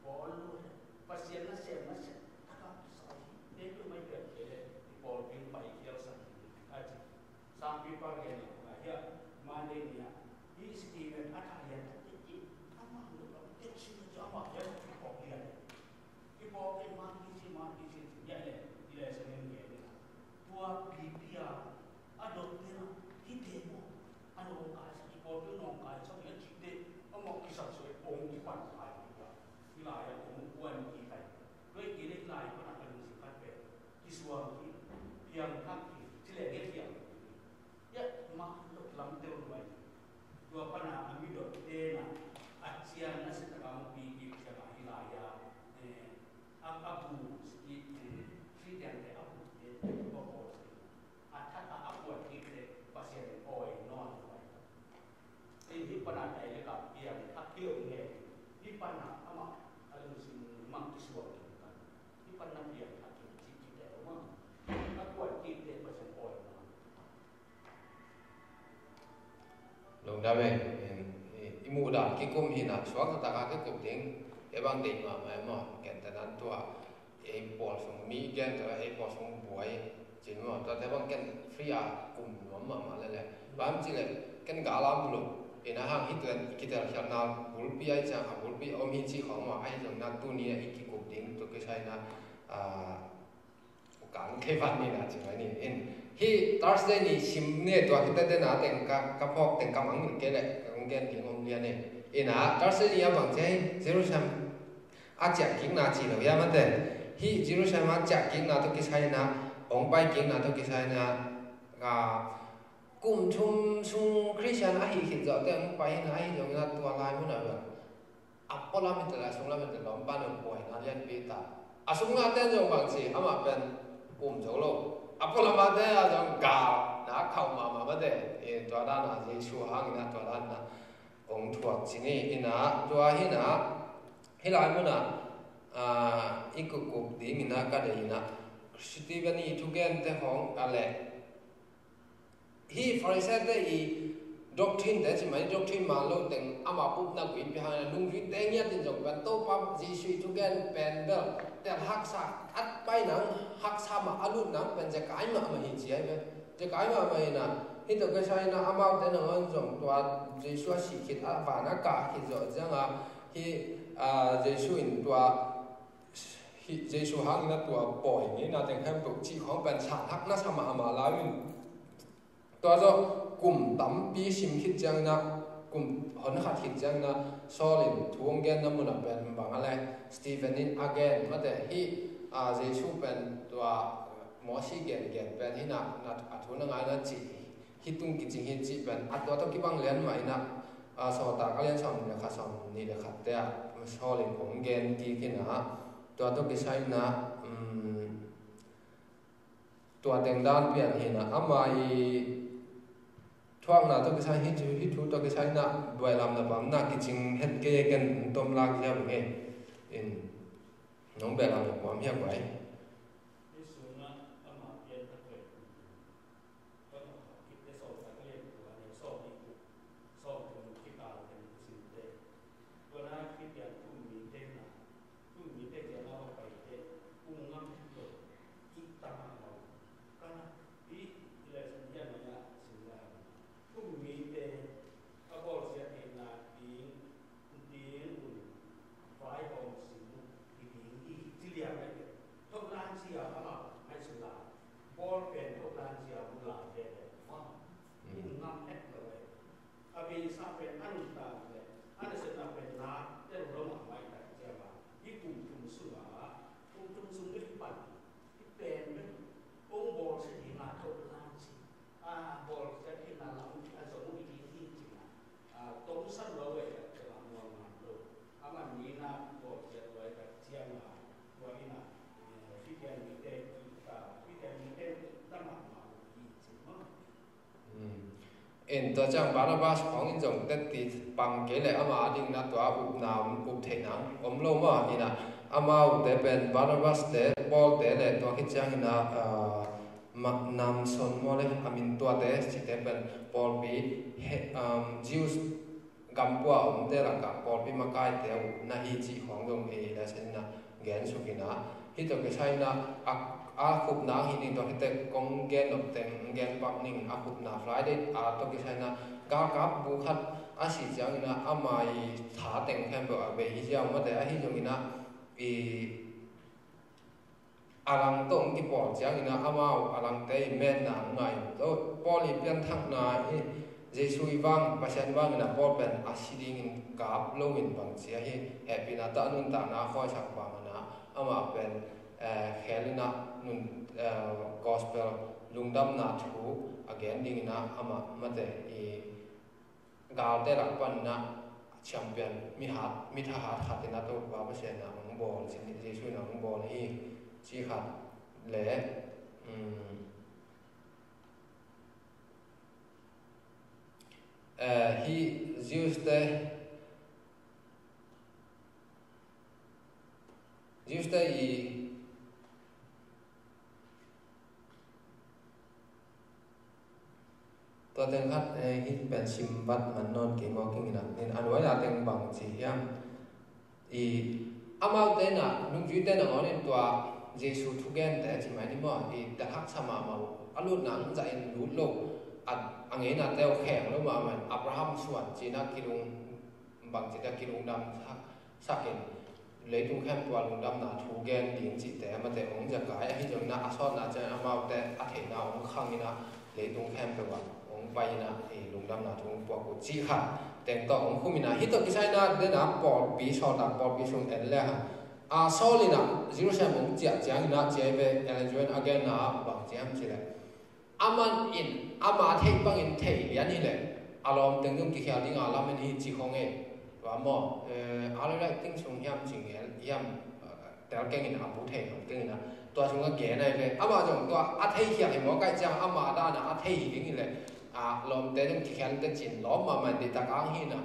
Paul lu he. Pasian nasem nasem. Taka sa hi. Te tu mai pek ke le. I pawlpi hong paikhialsak ding hi. A ci. Sangpipa gen lo ka hia. Monday ni a. Hi Stephen a thah lian tak te ci. Amah lu ka. Te ci na ci amah lian. Pawk lian. I pawk in man kici, man kici, ci ngiat le, i le sangin nge ni. Tua pipi a, a dot ni na, hi te maw. A nawngkaisak, i pawk in nawngkaisak, i a kik te, a mawk kisak suai, pawng kipan kai ni tua. Hi lai a, pawng kuan ki kai. Tua i ki le hi lai pana ka lungsim khat pen. Kisuang ki, piang thak ki, ci le nge piang ki. Ia, mah lo lam teu luai. Tua pana a midot tena a cian a sitaka mukpi kik cianga hi lai a, eh, a, a bu siti, eh, sitiante a bu te, tua pawl si. A thak a, a kuat kik te, Pasian in awi nawn luai. Tin hi pana tai le ka piang a keu nge, hi pana amah a lungsim mang kisuang kik ta. Hi pana piang a keu ci kik te lo mang. A kuat kik te Pasian awi nawn. Lungdam e, i muhdan kikum hi na, suak taktak a kikum ding, kei bang deih mahmah e maw, ken te nan tua, ei pawl sung mi gen te, ei pawl sung buai, cin maw, tuate bang ken free a kum nuam mahmah lele. Bang ci le, ken gal a mu lo, i na hang hi tuen, i kitel khialhna bulpi ai ciang, a bulpi om hi ci khawng maw, ahi zong na tuni a i kikum ding, tu kisai na, a, Kan kei van ni na ci mai ni. In hi Thursday ni sim ne tua kita te na teng ka, ka phawk teng ka mang ni ke le, ka kong gen ding om lian e. In a Thursday ni a bang ci hi Jerusalem a ciah kik na ci lo hiam a te. Hi Jerusalem a ciah kik na tawh kisai na, hong pai kik na tawh kisai na, ka kum thum sung Christian ahi khit zawh te hong pai na ahi zong na tua lai mun a bang. A pualam hi ta le, a sunglam hi ta le, lawmpa nong buaina lianpi ta. A sungah ten zong bang ci, amah pen um zo lo. A pualam ah te a zong gal, na khauh mahmah mate. I tua dan a Jesu hangin a tua dan na kong thuak ci ni. Ina, tua hi na, hi lai mun a, a, i kukuk ding ina ka dei ina. Stephen i thugen te hong a le. Hi Pharisee te i doctrine te ci mai, doctrine man lo teng ama upna guipi hang ina lungzui te ngiat in zong pen Topa Jesu i thugen pen bel tel haksa, at pai nang haksa mah a lut nang pen zekai mahmah hi ci ai ve. Zekai mahmah ina hi to ka sa ina amau te nangawn zong tua Jesu a sih khit a van a kah khit zawh ciang a hi, a, Jesu in tua hi, Jesu hangin a tua pawi ngeina teng khempeuh cih khawng pen sanhak na sa mahmah lai in. Tua zawh kum tampi sim khit ciangin a, kum hon khat khit ciangin a, Saul in thu hong genna mun a pen bang a le, Stephen in a gen mate hi, a, Jesu pen tua Mosi gen gen pen hi na, na, a thu na ngaina cih hi tung kicing hi cih pen a tua tawh kibang lian mah in a, a, Sawltak a lian sawmnih le khat, sawmnih le khat te ah Saul in hong gen kik in ah, tua tawh kisai in ah, um, tua teng dan pian hi in ah, ama i thuakna tawh kisai, hih thu, hih thu tawh kisai in ah, buailamna bang na kicing het kei, ken hong tom lak ziau ing ei. In, nong buailamna kuam hiam vai? Hih sungah ama pian khat pen, tua tawh khat khit teh Sawltak a lian kua le sawm nih, sawm nih khit a teng kisim teh. Tua na Khristian thu um mite na, thu um mite ciang a va pai teh, um ngam het lo, kihta mahmah. Ka na, hih lesson hiam mah a sim lai. Thu um mite a bawlsiat theihna ding, ding un, vaihawm sim hi ding hi, ci liang lai teh. Thohlan siam amah ngaihsun la, ball pen thohlan siam la teh, mah, um ngam het lo eh. A beisa pen a nuntak le a nasepna pen na tel lo mahmah i tak ciang a, hih kum thum sung a, kum thum sung bek pan, hih pen bek hong bawlsiat ding a thohlan si. A, bawlsiat theihna lam a zong uh hi ding hi ci-in a, a, tomsan lo eh, tak ciang a muang ngam lo. A man ni na bawlsiat lo eh, tak ciang a, tua in a, eh, Khristian mite kihta, Khristian mite kihta mahmah uh hi ci mah. In tua ciang Barnabas khawng in zong tetti pang kei leh ama a ding in a tua upna om, up theihna om lo maw? In a, amaute pen Barnabas te, Paul te le tua khit ciang in a, ah, ma-, Mnason maw le, a min tuate cite pen pawlpi he, um, Jews gam pua omte lakah pawlpi makaite uh na hi cih khawng zong ei lesson in a gen suk in a, hih tawh kisai in a, a, a khupna hih ning tawh hih teh kong gen nop teng gen pak ning, a khupna Friday a tawh kisai in a galkap bu khat a si ciang in a, ama i tha teng khempeuh a bei hi ziau mate, ahi zong in a, i a lang tawh hong kipawl ciang in a, amau a langte i metna hong ngai lo. Paul i pianthakna hi, Jesu i vang, Pasian vang in a Paul pen a si dingin kap lo in bang ci a hi, hehpihna tawh a nuntakna a khuaisak bang in a, amah pen, eh, khel in a nun, eh, gospel lungdamna thu a gen ding in a, amah mate i galte lak pan in a champion, mi hat, mi thahat khat in a Topa Pasian in a hong bawl, ci, Jesu in a hong bawl hi, ci khat le, um, eh, hih Jews te, Jews te i tua teng khat, eh, hih pen sim vat man nawn kei maw, kei in a, in a nuai a teng bang ci hiam? I, amaute in a, nungzuite nangawn in tua Jesu thugente ci mai ni maw, i, tel haksa mahmah uh. A lutna hong zah in lut lo, a, a ngeinate uh kheng lo mahmah in, Abraham suan ci in a kilung, bang ci in a kilungdam sak, sak in, leitung khempeuh a lungdamna thu gen ding cihte, amate hong zekai, ahi zongin a, a sawtna ciangin amaute a theihna hong khang in a, leitung khempeuh ah hong pai in a, i, lungdamna thu hong puak uh cih khat teng tawh hong khum in a, hih tawh kisai in a, den a pawlpi, sawltak pawlpi sung en le hang. A, Saul in a Jerusalem hong ciah ciangin a, ci ahi ve, Ellen White a genna ah bang ci hiam cih leh, aman in ama theih bangin thei lian hi leh, a lawmteng zong kikhial ding a lamen hi ci khong e. Tua maw, eh, a lawmteng sung hiam cing hiam, eh, tel keng in a, a bu thei lawm keng in a, tua sung a gen ahi ve. Amah zong tua a thei khial hi mawk ahih ciang ama dan a a thei hi ding hi leh, a lawmte zong kikhial in teh cin lawm mahmah in deihtak ang hi in a,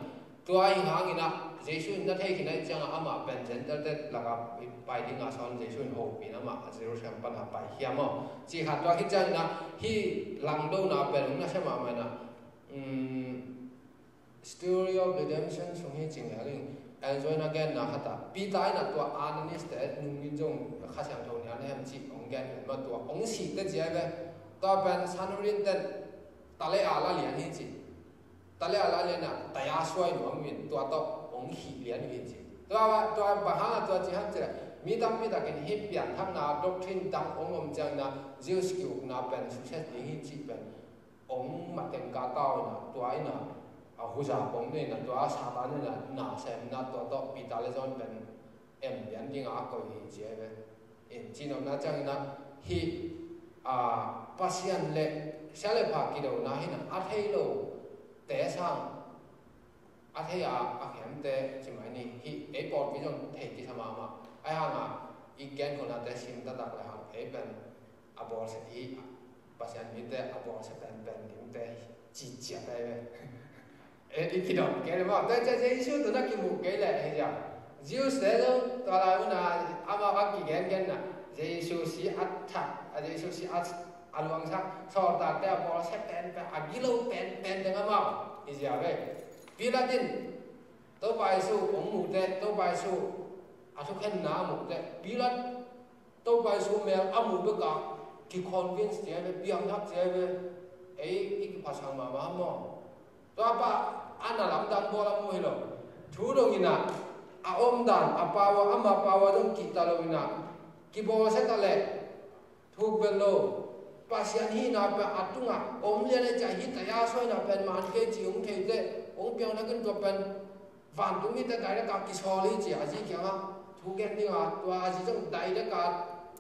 tua ahih hangin a, Jesu in na thei khin ahih ciangin amah pen Gentile te lakah pai ding a, Saul in Jesu in hopih in amah Jerusalem pan a pai hiam aw. Cih khat tua khit ciangin a, hih langdona pen hong nasia mahmah in a, um, Story of Redemption sung hi cing hel in, Ellen White a genna khat ah, Peter in a tua Ananias te nungin zong Kha Siangtho nial na hiam cih hong gen mah, tua hong sih teh ci ahi ve. Tua pen Sanhedrin ten ta le a la lian hi ci. Ta le a la lian a, ta a suai nuam in, tua tawh hong khih lian uh hi ci. Tua, tua bang hang a tua ci hiam cih leh, mi tampi takin hih pianthakna doctrine dang hong om ciangin a, Jews ki-ukna pen success ding hi cih pen hong mateng ka tau in a, tua in a, a huza pom in a, tua Satan in a na sem in a, tua tawh Peter le John pen em lian ding a koi hi ci ahi ve. In, cinopna ciangin a, hih, a, Pasian le sia le pha kidona hi in a, a thei lo te sang a thei a, a khemte ci mai ni. Hih ei pawlpi zong thei kisa mahmah. Ahi hanga i genkholhnate sim taktak le hang ei pen a bawlsia i Pasian mite a bawlsia penpen dingte ciciat ai ve. E, i kidawm kei le maw. Tua ciah Jesu tawh na kimuh kei leh hi ciah, Jews te zong tua lai huna amau a kigengenna, Jesu si a that, a Jesu si a, a luangsak sawltakte a bawlsia penpen, a gilo penpen ding amau hi ciah ve. Pilat in Topa Jesu hong muhte, Topa Jesu a thukhenna a muhte, Pilat Topa Jesu mel a muh bekah kiconvince cia ve, piangthak cia ve. Ei i kiphasak mahmah maw. Tua pa a na lamdang bawl a mu hi lo. Thu dong inah a omdan, a power, ama power dong kihta lo inah kibawlsia ta leh thuk vet lo. Pasian hihna pen a tungah om lian a ciah hih taya sawina pen man kei ci hong theite hong piangthakin tua pen vantung mite direct a kisawl hi ci a zi kiangah thu gen dinga, tua a zi zong direct a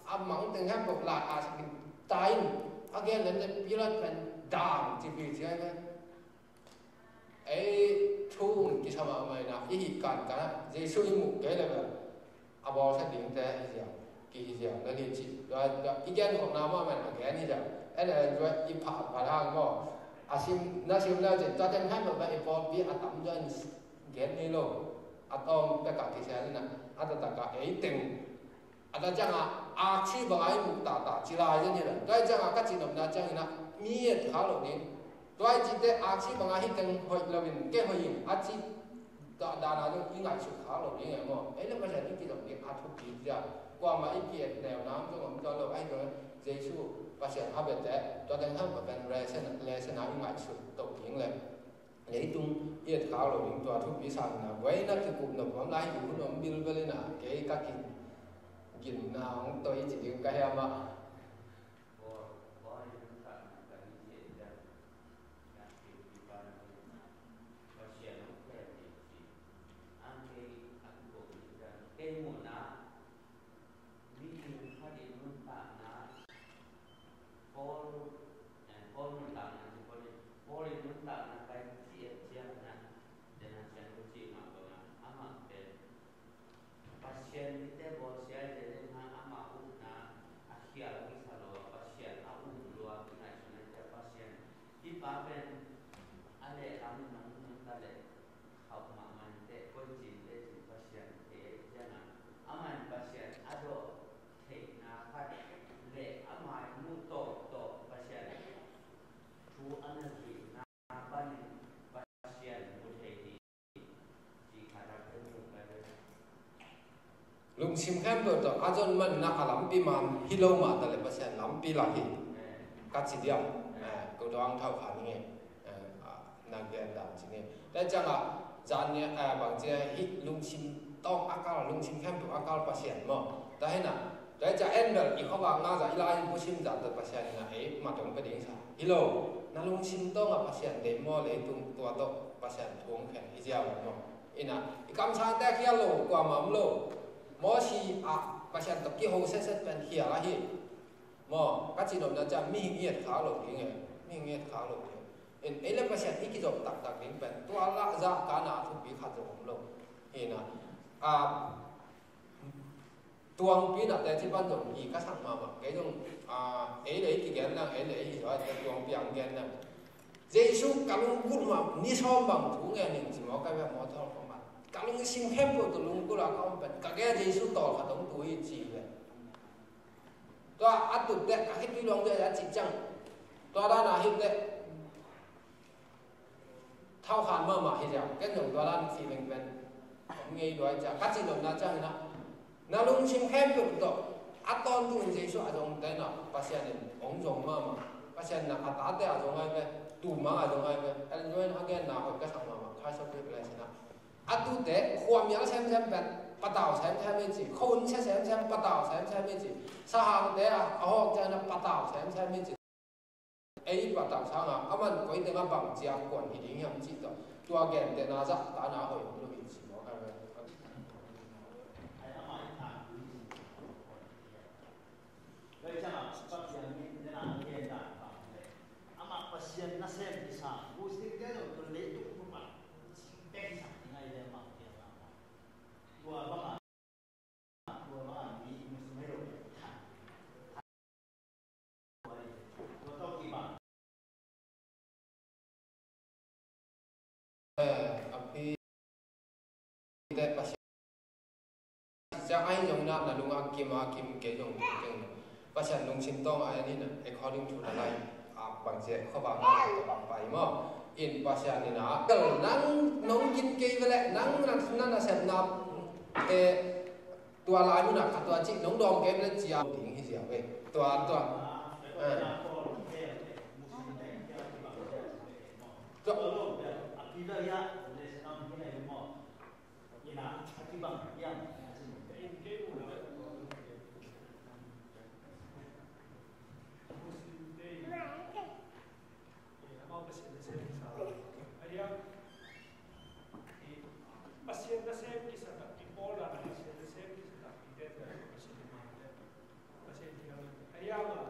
a mangteng hempeuh lai a sakin ta in a gen lente Pilat pen dam ci pi ci a hi ve. Ei thu un kisa mahmah inah i hih kankan ah Jesu i muh kei le bel a bawlsia dingte hi ziau, ki hi ziau na li ci. Tua, tua i gen khawkna mahmah inah gen hi ziau. En en tua i phah phah hang maw. A sim na sim na cin tua teng hempeuh bel i pawlpi a tam tua in gen ni lo. A tawm pekah kisel inah a taktakah ei teng a ta ciangah aksi bangah i muh tahtah ci lai zen hi lo. Tua hi ciangah ka cihnopna ciangin ah mi et khak lo ding. Tua hi cite aksi bangah hih teng hoih loin kei hoih in a cih dah dana zong i ngaihsut khak lo ding e maw. Ei le Pasian i kizom ding a thupi cia, kuamah i ki-et neuna om zong om tuan lo. Ahi zongin Jesu Pasian a biate tua teng hang pen lesson, lesson a i ngaihsut toh ding le leitung i et khak lo ding tua thupi sangin a buaina kikup nop om lai hi. Hun om bilbel inah kei ka kiginna hong toi ci ding ka hiam ah. Paul, eh, Paul nuntakna ci Paul in, Paul in nuntakna kai ci et ciangin ah, dena sian ko ci mah bangah amah pen Pasian mite bawlsia i dena amah upna a khial kisa lo a, Pasian a um lua kingaihsun a, Pasian i pa pen a lehlam in nong nunta leh khauh mahmah inteh, koi cin teh cin Pasian thei ahih ciangin amah in Pasian a dawh theihna khat le amah in muh tawhtawh Pasian thu a na zuihna panin Pasian mu thei hi ci khat a ka mu ka hi. Lungsim khempeuh tawh a zon manna a lampi man hi lo mah ta le Pasian lampi lak hi ka ci diam. Eh, ko dawng thau kha ni nge. Eh, ah, na gen dan ci nge. Tua ciangah zan ni, eh, bang ci hih lungsim tawng a kal, lungsim khempeuh a kal Pasian maw. Tua hi na, tua hi ciah en bel i khuavak ngah zah i lai in pusim zah tawh Pasian in a ei matong pia ding sa hi lo. Na lungsim tawngah Pasian deih maw, leitung tua tawh Pasian thu hong khen hi ziau maw. Ina i kamsangte a khial lo kuamah om lo. Mawsi ah Pasian tawh kiho setset pen khial ahi. Maw, ka cihnopna ciah mihing i et khak lo ding e. Mihing i et khak lo ding. In ei le Pasian i kizop taktak ding pen tua lah zah kana a thupi khat zong om lo. Hi na, a, tuangpi na teci pan zong hi ka sak mahmah. Kei zong, a, ei le ei kigen lang, ei le ei hi zaw te tuangpi ang gen lang. Jesu ka lungkul mah ni sawm bang thu ngen in ci maw, ka bia maw thawl kho mah. Ka lungsim khempeuh tawh lungkul a ka om pen ka gel Jesu tawlkhat hong tu hi ci ve. Tua a tutte ka khitui luang deh a cih ciang tua dan a hi teh. Thau khan mahmah hi ciang ken zong tua dan feeling pen om ngei duai ciang ka cihnopna ciang hi na. Na lungsim khempeuh tawh a tawntung in Jesu a zongte na Pasian in hong zong mahmah. Pasian na a tate a zong ai ve, tumang a zong ai ve. Ellen White a genna hoih ka sak mahmah, Christ of Revelation ah. A tute khuamial semsem pen patau semsem hi ci, khuansia semsem patau semsem hi ci, sahangte a, a hawk ciangin a patau semsem hi ci. Ei patau sangin a man koi teng a bang cia kuan hi ding hiam cih tawh tua gentehna zah tana hoih om lo hi ci maw. Tua hi ciangin Pasian mi nena a gen dan bang le amah Pasian nasem kisam, Muslimte zong tun leitung bup ah Muslimte kisam Pasian ciang ahi zong na, na lung a kim a kim kei zong ding keng na. Pasian lungsim tawng a en hi na, according to the life, a bang cia khuavak na tawh bang pai maw. In Pasian in a, kal nang nong gin kei ve leh, nang na, na nasepna, eh, tua lai mun a kha tua cih nong dawng kei ve leh cia ding hi ziau ve. Tua, tua. Eh. Tua. Ina, a kibang hiam? In kei muhna, Muslimte in, eh, amau Pasian nasem kisa. Ahi hang, eh, Pasian nasem kisa takpi, Paul dan Pasian nasem kisa takpi te, Pasian nasem kisa takpi te, Pasian nasem kisa takpi te. Ahi hang a,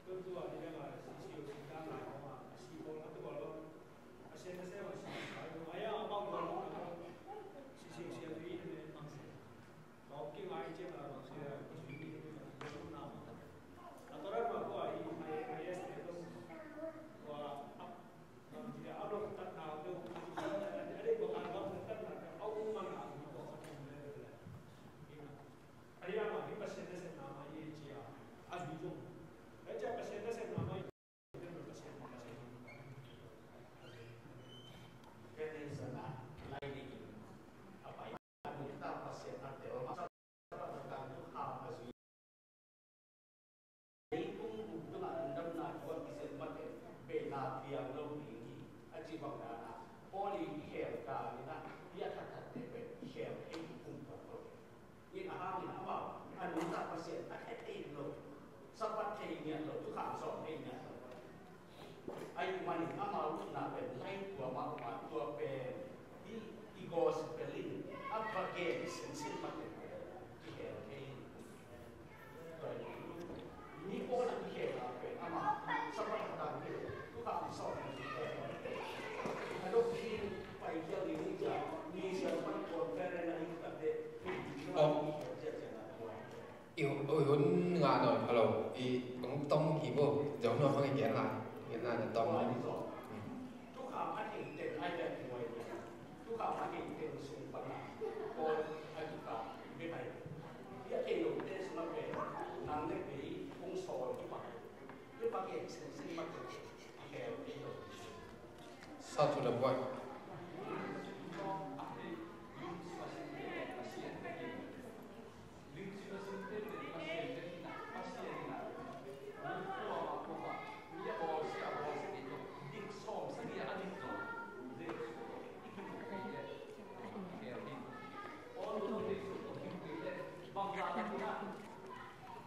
Tua, tua, ni dang a, C C O C dan lai hong a, a si pawl, a tua lo. A sian a sian a si pawl, a ya a bang lo, a lo. C C O C a tui ne mang se. Tawm ki ngai ciang a bang se, a tui ne mang se, a lo na mang. A tua dan ma tua i, i, i, i, tua, a, bang se, a lo tat na, a lo, a lo tat na, a lo tat na, a lo tat na, a lo tat na, a lo tat na. Ahi hang a, hih Pasian nasepna mah hi ci a, a zui zong. Ahi ciang Pasian nasepna mah hi, Pasian, Pasian. Ken nei sana, lai ding in, a pai, a nungta Pasian a tel mah, sa, sa, sa, sa, tu, a, a zui. Leitung bup tungah lungdamna thu a kizem mate, beina piang lo ding hi, a ci bang dan a, Paul i khel dan in a, i a thathatte pen i khel thei i kum pawh lo. Tua ahang in amau a nungta Pasian a thei thei lo, Sabbath thei ngiat lo, thukham sawm thei ngiat lo. Ahih manin amau lutna pen lai tua mah, tua pen hih i gospel in a va gen sinsin mah pen kihel thei. Tua hi. Ni Paul a kihel a pen amah Sabbath a tang hi lo, thukham sawm hi lo. A dok hi pai khial ni ni cia, ni cia pan conference a hi kate, ni cia kihel cia cia na tua. I, i hun nga nawn pha lo, i hong tom hi bo, zong nawn hong i gen lai, gen lai na tom lai. Thukham a tengteng ai pen muai ni. Thukham a tengteng sung pan a, Paul a thukham bek ai. Bia kei lo te sung a pen, nang le kei hong sawl hi pa. Hi pa kei sung sung pa kei, a kei lo. Sa thu da buai.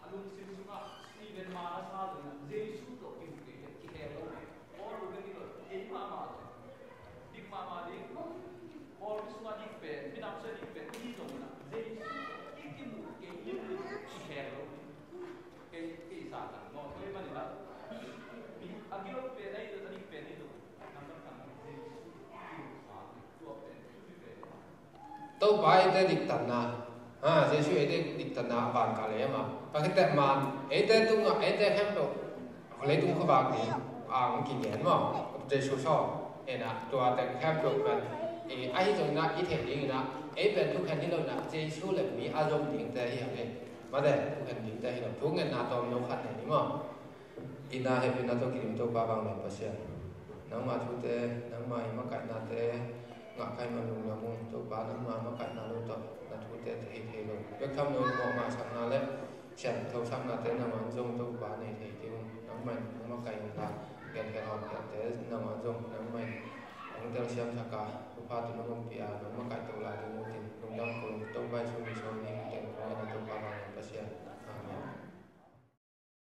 A lungsim sungah Stephen man a sa zongin Jesu tawh kimu kei leh kihel lo. Paul uh bek hi lo, kei mahmah zong dik mahmah ding. Paul mi sungah dik pen, minam sungah dik pen i hi zongin ah Jesu tawh i kimu kei limlim kihel lo. Kei, kei sa tang maw, tua ahih manin ah mi a gilo pen ahi zong, a dik pen ahi zong, namdang tang Jesu i kimu kha, tua pen thupi pen. Topa eite diktatna, ha, Jesu eite diktatna a van kah leh ama. Ka khit teh man, eite tungah, eite khempeuh, leitung khuavak ding a hong kigen maw. Jesu sawl, ena, tua teng khempeuh pen, e, ahi zongin ah, i theih dingin ah, ei pen thukhen hi lo in ah, Jesu le mi a zom dingte hi hang e. Mate, thukhen dingte hi lo. Thungetna tawm lo khat nei ni maw. Ina hehpihna tawh kidim Topa vanglian Pasian, nangma thute, nangma i makaihnate ngah ka hih man lungdam ung. Topa, nangma makaihna lo tawh na thute thei thei lo. Bek tham lo in mawhmaisakna le siangthosaknate nangma in zong Topa nei thei ding ung. Nangma in hong makaih inla, genkhia hawmkhiate nangma in zong nangma in hong telsiam thak a, thupha tawh nong ompih a, nong makaih to lai ding ut in lungdam ko ung. Topa Jesu min suang in hong teng kong ngen a, Topa vanglian Pasian. Amen.